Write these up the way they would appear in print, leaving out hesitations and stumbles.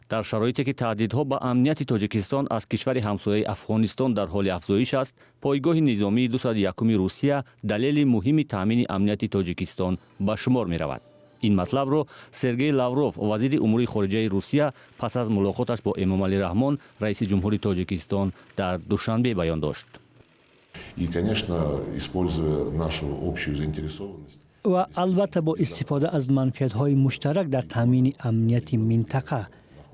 Дар шароите ки таҳдидҳо ба амнияти Тоҷикистон аз кишвари ҳамсояи Афғонистон дар ҳоли афзоиш аст, пойгоҳи низомии 201-уми Русия далели муҳими таъмини амнияти Тоҷикистон ба шумор меравад. Ин матлабро Сергей Лавров, вазири умури хориҷаи Русия, пас аз мулоқоташ бо Эмомалӣ Раҳмон, раиси ҷумҳури Тоҷикистон, дар Душанбе баён дошт. И, конечно, используя нашу общую заинтересованность. Ва албатта, бо истифода аз манфиатҳои муштарак дар таъмини амнияти минтақа,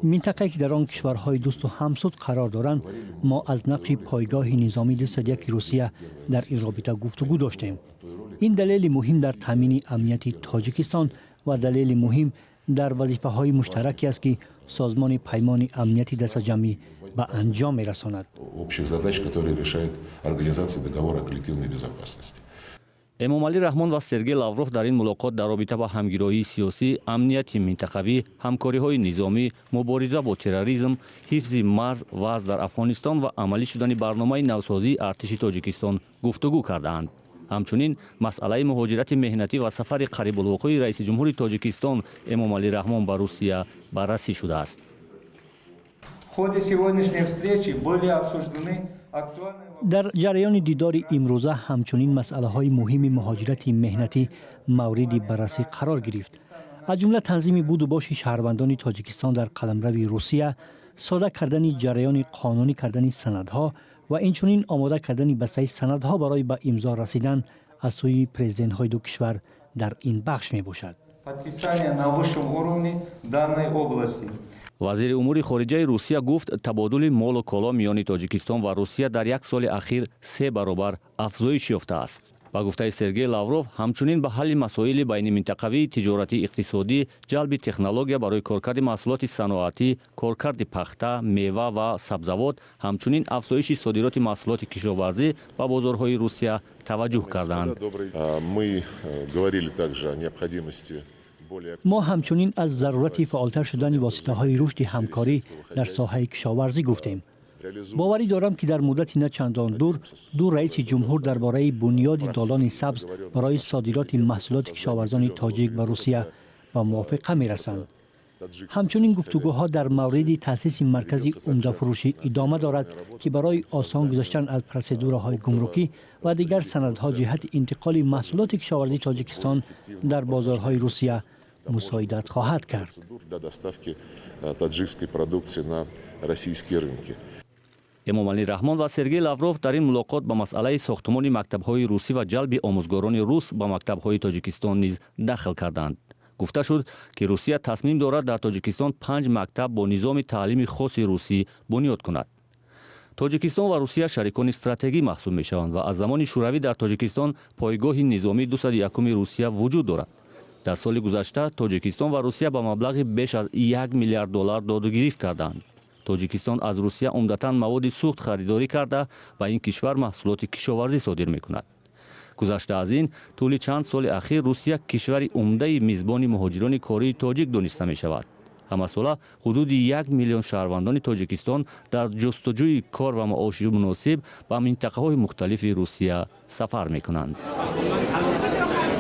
минтақае ки дар он кишварҳои дӯсту ҳамсуд қарор доранд, мо аз нақши пойгоҳи низомии 201 Русия дар ин робита гуфтугӯ доштем. Ин далели муҳим дар таъмини амнияти Тоҷикистон ва далели муҳим дар вазифаҳои муштараке аст, ки Созмони Паймони Амнияти Дастаҷамъӣ ба анҷом мерасонад. Общих задач, которые решает Организация договора о коллективной безопасности. Эмомалӣ Раҳмон ва Сергей Лавров дар ин мулоқот дар робита ба ҳамгироии сиёсӣ, амнияти минтақавӣ, ҳамкориҳои низомӣ, мубориза бо терроризм, ҳифзи марз, вазъ дар Афғонистон ва амалӣ шудани барномаи навсозии артиши Тоҷикистон гуфтугӯ кардаанд. Ҳамчунин масъалаи муҳоҷирати меҳнатӣ ва сафари қарибулвуқӯи раиси ҷумҳури Тоҷикистон Эмомалӣ Раҳмон ба Русия баррасӣ шудааст. В ходе сегодняшней встречи были обсуждены актуальные Дар ҷараёни дидори имрӯза ҳамчунин масъалаҳои муҳими муҳоҷирати меҳнатӣ мавриди баррасӣ қарор гирифт, аз ҷумла танзими буду боши шаҳрвандони Тоҷикистон дар қаламрави Русия, сода кардани ҷараёни қонунӣ кардани санадҳо ва инчунин омода кардани бастаи санадҳо барои ба имзо расидан аз сӯи президентҳои ду кишвар дар ин бахш мебошад. Подписания на высшем уровне данной области. Вазири умури хориҷаи Русия гуфт, табодули молу коло миёни Тоҷикистон ва Русия дар як соли ахир се баробар афзоиш ёфтааст. Ба гуфтаи Сергей Лавров, ҳамчунин ба ҳалли масоили байниминтақавии тиҷоратӣ, иқтисодӣ, ҷалби технология барои коркарди маҳсулоти саноатӣ, коркарди пахта, мева ва сабзавот, ҳамчунин афзоиши содироти маҳсулоти кишоварзӣ ба бозорҳои Русия таваҷҷӯҳ карданд. Мы говорили также о необходимости более Мо ҳамчунин аз зарурати фаъолтар шудани воситаҳои рушди ҳамкорӣ дар соҳаи кишоварзӣ гуфтем. Боварӣ дорам, ки дар муддати на чандон дур ду раиси ҷумҳур дар бораи бунёди долони сабз барои содироти маҳсулоти кишоварзони тоҷик ба Русия ба мувофиқа мерасанд. Ҳамчунин гуфтугӯҳо дар мавриди таъсиси маркази умдафурӯшӣ идома дорад, ки барои осон гузаштан аз протседураҳои гумрукӣ ва дигар санадҳо ҷиҳати интиқоли маҳсулоти кишоварзии Тоҷикистон дар бозорҳои Русия мусоидат хоҳад кард. Для доставки таджикской продукции на российские рынки. Эмомалӣ Раҳмон ва Сергей Лавров дар ин мулоқот ба масъалаи сохтумони мактабҳои русӣ ва ҷалби омӯзгорони рус ба мактабҳои Тоҷикистон низ дахл карданд. Гуфта шуд, ки Русия тасмим дорад дар Тоҷикистон панҷ мактаб бо низоми таълими хоси русӣ бунёд кунад. Тоҷикистон ва Русия шарикони стратегӣ маҳсуб мешаванд ва аз замони Шӯравӣ дар Тоҷикистон пойгоҳи низомии 201-уми Русия вуҷуд дорад. Дар соли гузашта Тоҷикистон ва Русия ба маблағи беш аз 1 миллиард доллар додугирифт карданд. Тоҷикистон аз Русия умдатан маводи сӯхт харидорӣ карда, ба ин кишвар маҳсулоти кишоварзӣ содир мекунад. Гузашта аз ин, тӯли чанд соли ахир Русия кишвари умдаи мизбони муҳоҷирони кории тоҷик дониста мешавад. Ҳамасола ҳудуди 1 миллион шаҳрвандони Тоҷикистон дар ҷустуҷӯи кор ва маоши муносиб ба минтақаҳои мухталифи Русия сафар мекунанд.